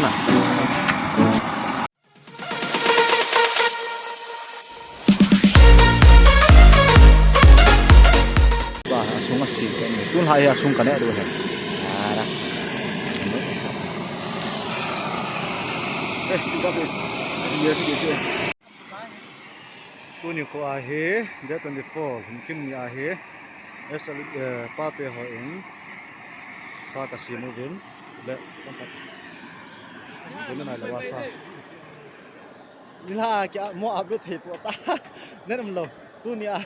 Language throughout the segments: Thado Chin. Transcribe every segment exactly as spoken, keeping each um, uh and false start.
Ba, asung asi ka ni. Tun hai asung ka ne du he. Ara. Eh, tu ka be. Dia si dia. Tuni kho ahi, date twenty-four, Lhumkim ni ahi. Esal, eh, pate ho in. Sa ka simu vin. Le, pampat. Tuni nai le wa sa. Nila kia mo upload thei po ta. Net um lo. Tunia.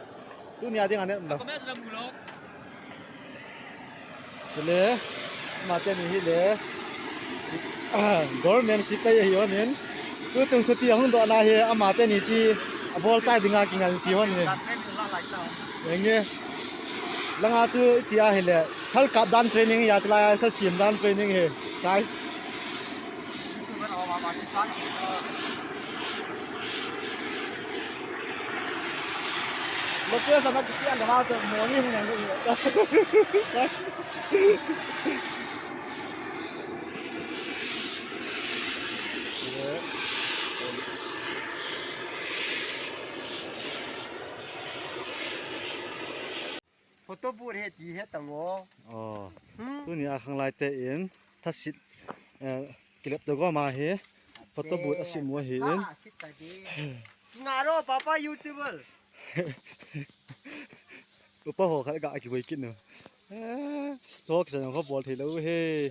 Tunia dinga net um lo. Tule. Ama teni hile. Government sipai ahi onin. Tuchung suti ahung doh na hi ama teni chi. Abol chai dinga kingan si onin. Enge. Langa chu chi ahile. Thal kap dan training ya chila ya sa sim dan training hi. Chai. Location na kisian da ba to mo ni hung yang ni. Photo booth he ti he tang o. Oh. Hmm. Tuni a khanglai te in thasit, eh, kilep to go ma hi. Photo booth a sim mo hi in. Ah, sit ta di. Ngaro papa YouTuber. Upa ho khat ga ki wei kin no. Eh, to ki sa ko bol thei lo he.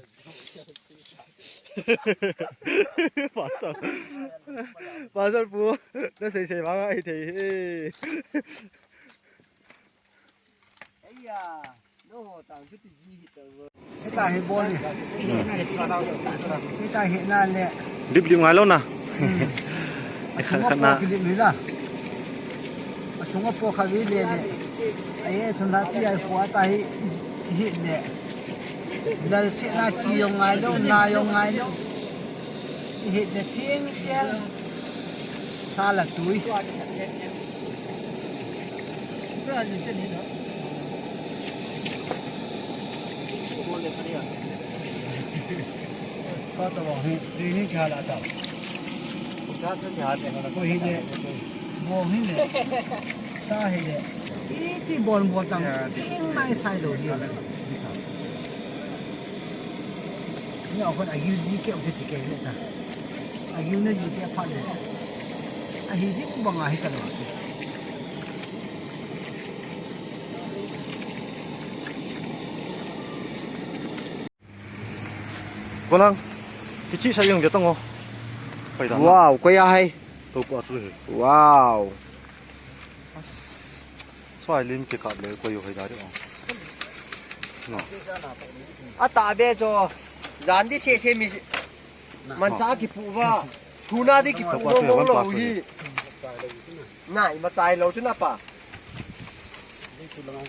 Pasal. Pasal pu. Na sei sei ba ngai thei he. Aya, no ho tang chu ti ji hi ta vo. Hita hi bol ni. Hita hi na le. Dip dip ngai lo na. Hmm. Khat khat na. Kilip ni la. Asunga po kha vi le le. Ai thun la ti ai fo ta hi hi le. Lal se na chi yong ngai lo, na yong ngai lo. Hi le thing sel. Sala tui. Kata bang hi, hi, hi, kala ta. Ko hi le, bo hi le, sa hi le. Iti bon bon tang, ting mai sai lo hi. Ni a kon a use ji ke o ke ti ke le ta. A use na ji ke pha le. A hi ji bang a hi ka lo. Golang, kichi sa yung detang o. Wow, koi a hai. To pa tu he. Wow. As, so ai lim ke kap le koi yo hai da de o. No. Ata be jo. Jan di se se mi. Mancha kipu va. Tuna di kipu va, mong lo hi. Nai, ma chai lo chu na pa.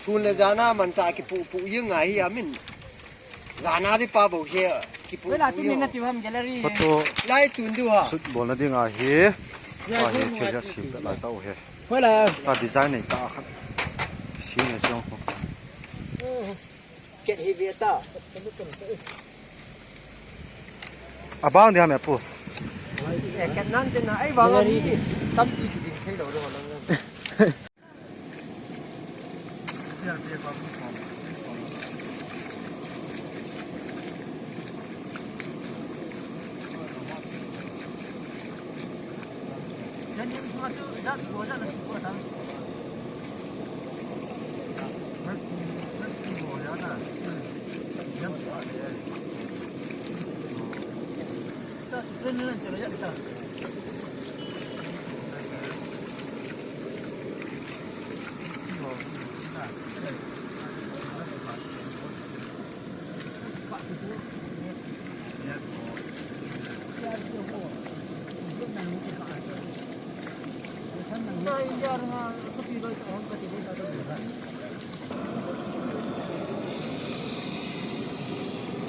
Tun le jana mancha kipu pu ying ngai hi amin. Jana di pa bo he kipu. Wela pu ti ying. Min na ti ham gallery. Photo lai tun du ha. Shoot bol na ding ahi. Pa hi thil ja sim ta lai ta u he. Wela. Ta design nei ta khat. Si nei jong. Ket hi ve ta. Abang dia me pu. Eh, ket nan tin na, ai, bang ni. Tam ti ti thei lo lo lo.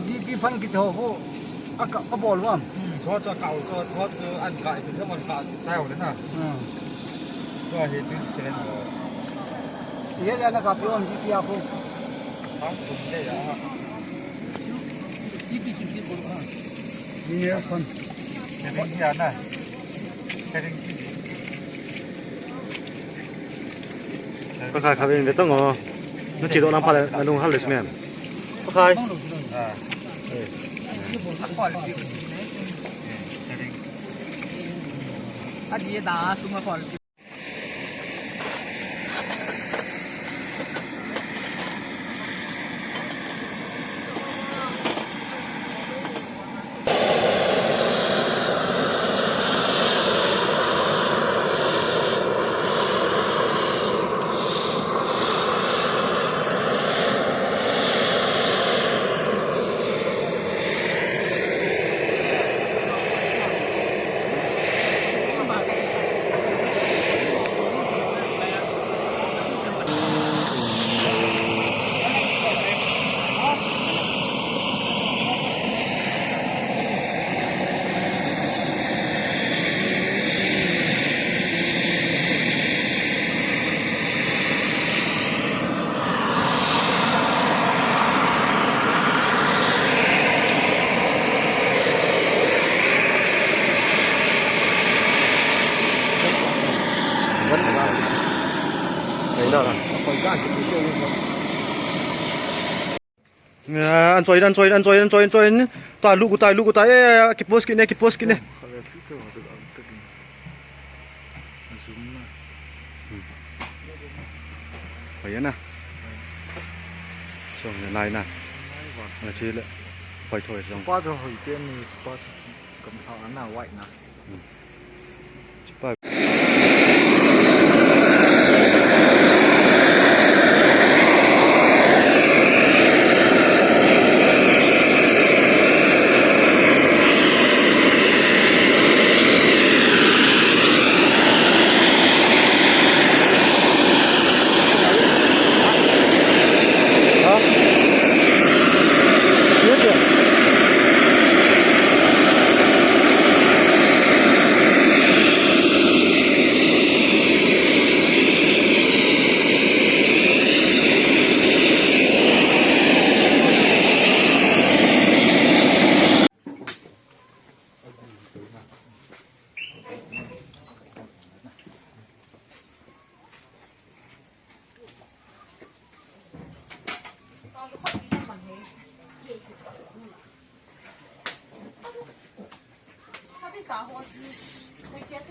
G P fan kiti ho, ho, a ka, a bol vam. Hmm, tho chu a kau chu, tho chu an kai chu, an kai chai ho le na. Hmm. Tua hi twenty seven ho. Ye ya na ka pi om G P a ko. Ha, ko de ya. G P chi ki ko ha. Pakai kha ve ve tong o. Na chi do lam pha le na lung hal le smen. Pakai. An choi, an choi, an choi, an choi, an choi. Ta lu ku ta, lu ku ta. Eh, eh, eh, ki post kit ne, ki post kit ne. Zoom na. Hmm. Hoi na. Song na nai na. Nai ba. Na chi le. Hoi thoi song. Pa jo hoi pen ni, pa kam tha na wai na. Hmm. Chi pa.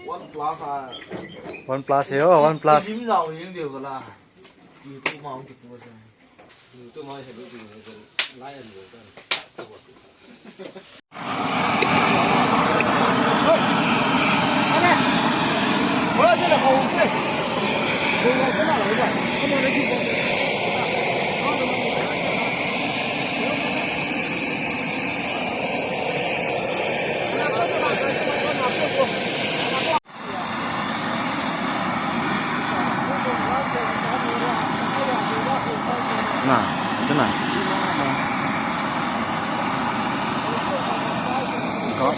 One plus ah. One plus he, oh, one plus. Kim jao hing deu ka la. YouTube ma hung kipost e. YouTube ma he lu ding he lai an lo kan. Na, ito na. Ito.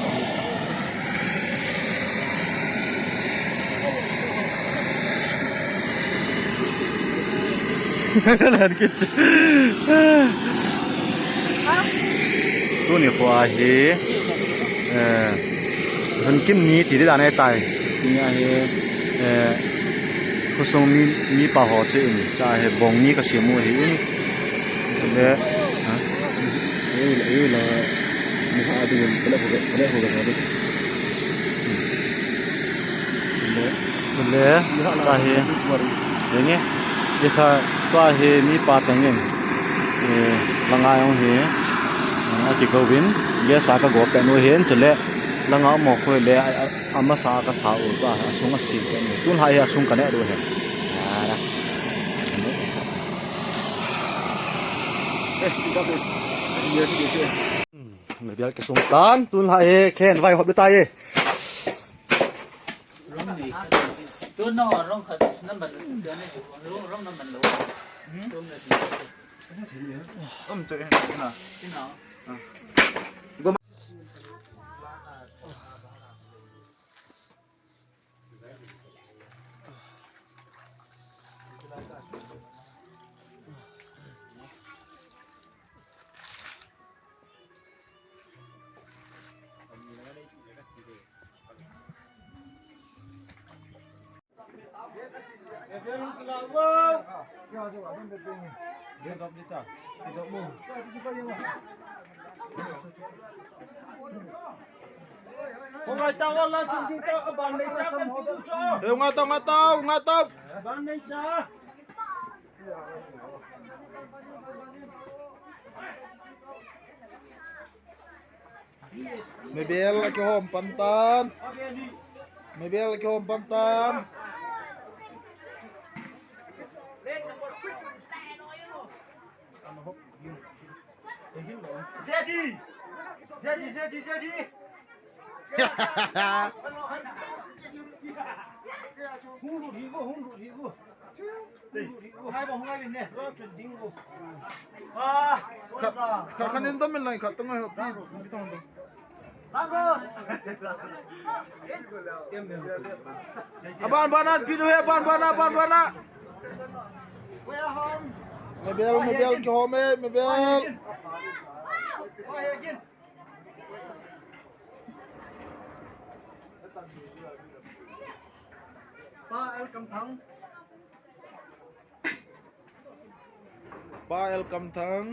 Lan kit. Tuni kho ahi, eh, Lhunkim ni ti dan ahitai. Tuni ahi, eh, khosung mi, mipa ho che in, cha ahi bong ni kasem u ahi in. Le, ha? Ei, ei, la, mi ha ding, pele ho, pele ho, pele ho. Le, le, ta hi, denge, dikha, ta hi, mipa tengin, eh, langa jong hi, eh, akigouvin, gas a kago pet u hin, chule, langa mo khoi le, a, a, amasa katha u ta, asung asi pet u. Tun ha hi asung kane u hin. Ara. Eh, tika pe. Yes, yes, yes. Mebial kisung tan, tun ha e, khen vai hop tai e. Room ni. Tu no, room khat number, room, room number lo. Hmm? Room ni. Um, tu na. Ina. Ah. Ngai tau, ngai tau, ngai tau. Mabel akihom pan tan. Mabel akihom pan tan. Zedi! Zedi, Zedi, Zedi! Hung lut hi go, hung lut hi go. Hung lut hi go. Hai ba hung ai ne. Ro chun ding go. Ah, khat, khat khat in dom in lai khat tong ai ho pi. Pi tong tong. Aban ban an pi do he, ban ban a, ban ban a. Mabel, Mabel kihom e, Mabel. Pa L Kamthang. Pa L Kamthang.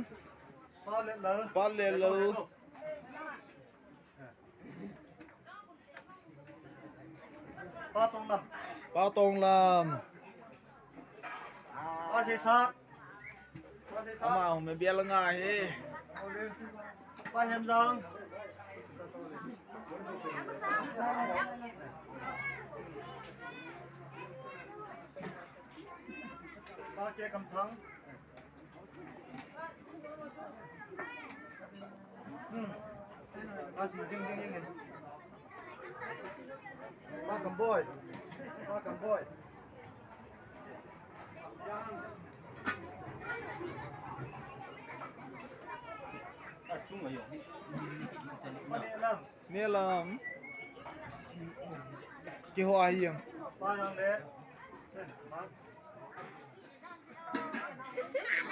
Pa Letlal. Pa Letlal. Pa Tonglam. Pa Tonglam. Pa Seisak. Pa Seisak. Ama hung Mabel nga he. Pa Hemjang. Pa K Kamthang. Hmm. Pas na ding, ding, ding, ding. Pa Kamboi. Pa Kamboi. Pa Nelam. Nelam. Kiho ahi em. Pa Nang le.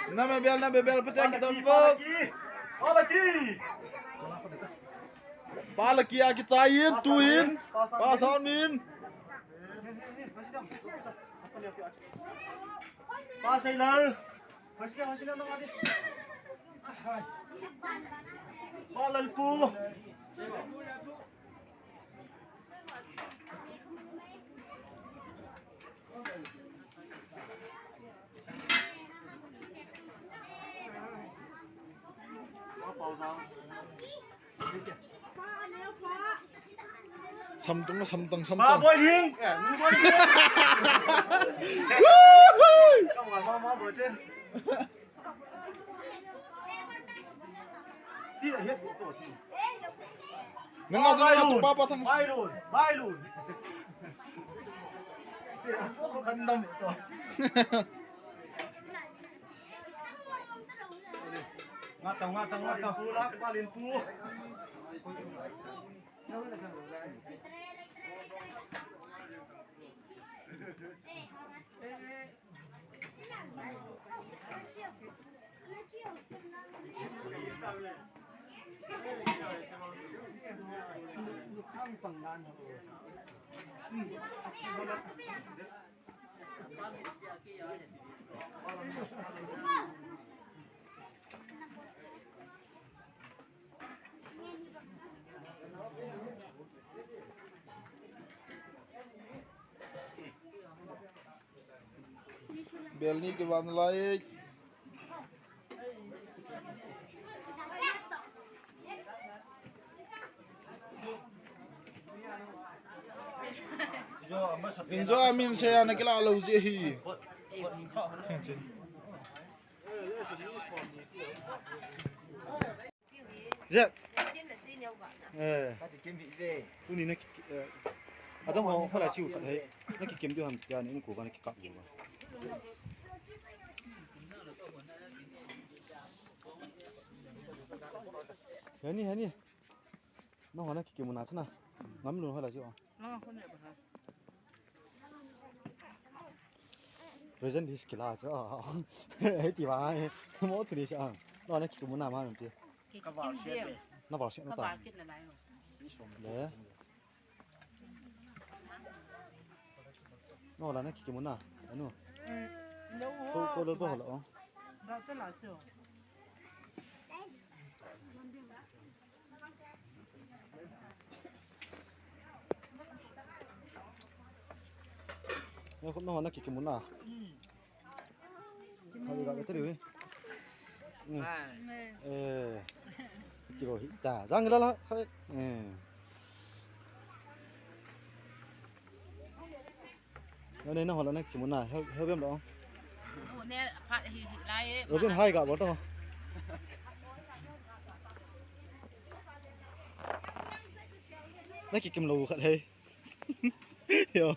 Na Mabel, na Mabel, pa Teng Kitom. Pa Lucky, Pa Lucky. Pa Lucky akichai in, tu in. Pa Sanmin. Pa Seilal. Pa Lalpu. Samtung, samtung, samtung. Ma Boy Hing. Eh, Ma Boy Hing. Come on, Ma, Ma Boy Hing. Ti a het to si. Nang a jong chu pa pa tham. Bailun, Bailun. Ti a ko ko kan dam to. Nga tau, nga tau, nga tau. Pu la pa lin pu. Bel ni kivan lai. Injo amin se ana kila lo je hi. Zep. Eh. Tuni na ki, eh, adang ho, ho la chiu khat hai. Na kikem diu ham tia ni ko ba na kikap diu ba. Hani, hani. Na ho na kikem na chana. Ngam lu ho la chiu. Present list kila chu. Hei ti ba, mo chu ni sa. No na kimu na ma ti. Ka ba se. Na ba se na ta. Le. No la na kimu na. Anu. Ko, ko lo to lo. Nahon nakikim u na. Khavi ga bete riu. Eh. Kilo hi ta. Jang la la. Khavi. Eh. Nahon nakikim u na. Heu, heu bem lo. Robin hai ga bol to. Nakikim lou khat hi. Yo.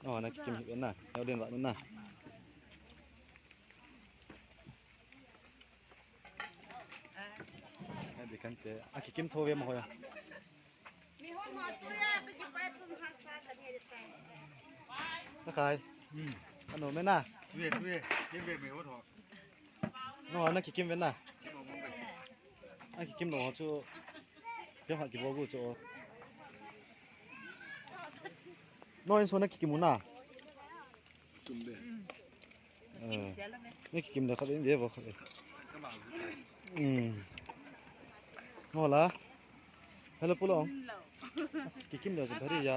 Oh, nakikim hi na. Yo, den va na. Adi kan te. Akikim tho ve mo ya. Nakai. Hmm. Ano me na. Tue, tue. Tue ve me ho tho. No, nakikim ve na. Nakikim lou chu. Pia ha ki bo gu chu. No, inso nakikim u na. Kim be. Eh, nakikim le khat in ve vo khat. Kama. Hmm. No la. Hello, pulo. As, kikim le chu bhari ya.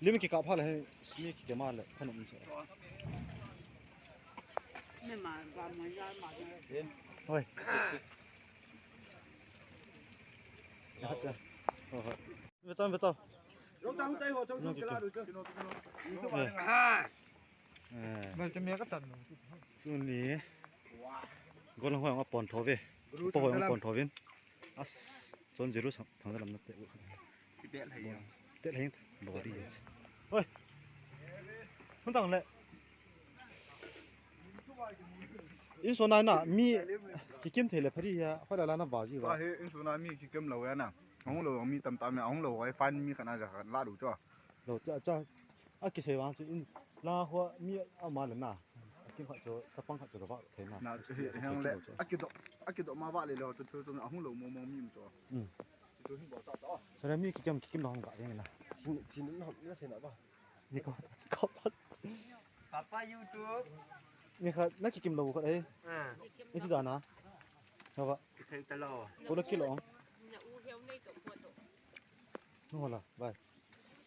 Lim kikap pha le, mi kikim a le, khan um chu. Hoi. Hoi, hoi. Ve tao, ve tao. Long tang tai ho, chong chong kala du chong. Eh. Eh. Bel te me ka tan. Tuni. Gol hoi nga pon tho ve. Guru pon hoi nga pon tho vin. As, chon jiru sang, thang lam na te. Ti tel hai. Tel hai. Bawri. Hoi. Hun tang le. Inso na na mi kikim thei le phari ya, hoi la la na ba ji ba. Ba he inso na mi kikim lou ya na. Ahung lou mi tam tam ya, ahung lou hoi fan mi khana ja khan la du cho. Lo cha cha. A kisei vang chu in la ho mi ama le na. Kim kha cho, tapang kha cho ka va thei na. Na, he, hang le. A kido, a kido ma va le lo chu chu chu ahung lou mo mo mi cho. Hmm. Chu hin bo ta ta. Sara mi kikim kikim lo hang ka ding na. Chin, chin na hom na se na ba. Ni ko, ko. Papa YouTube. Ni kha, nakikim lou kha, eh. Ah. Ni ti da na. Haba. Thei ta lo. Ko la kilo. No la, bye.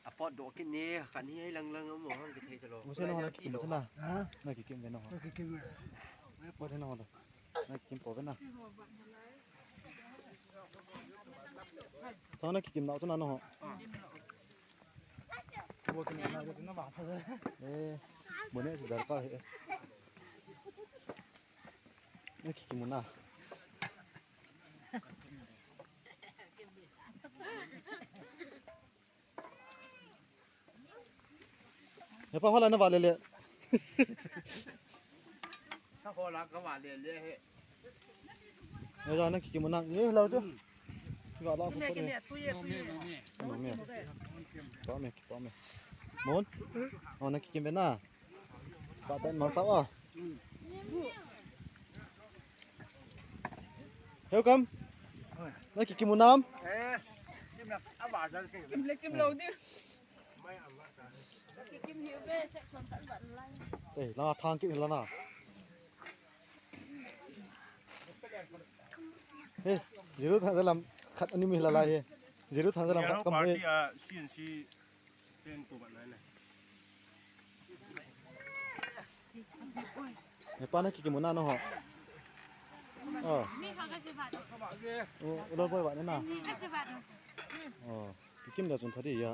A pot do kit ni, khan hi lang lang mo hang ki thei ta lo. Mo se no nakikim ta na. Ha? Nakikim ve no. Nakikim ve. Mo se no la. Nakikim po ve na. Tho nakikim na chu na no. Eh, mo ne chu darkar he. Nakikim u na. He pa hola na va le le. Sa hola ka va le le he. He ja nakikim u na. Ni lo chu. Ga la ko. Ne, ne, tu ye, tu ye. No me. Pa me, pa me. Mon. Oh, nakikim ve na. Pa tan mang ta a. Heu kam. Nakikim u nam. Eh. Kim le kim lo di. Kikim hiu ve, section khat ban lai. Eh, la thang ki la na. Eh, jiru thang lam khat ani mi la lai he. Jiru thang lam khat kam he. Party a C N C ten ko ban lai na. Ne pa nakikim u na no ho. Oh. Mi kha ka ti ba. Oh, lo boy ba ne na. Mi ka ti ba. Oh. Kikim da chun thari ya.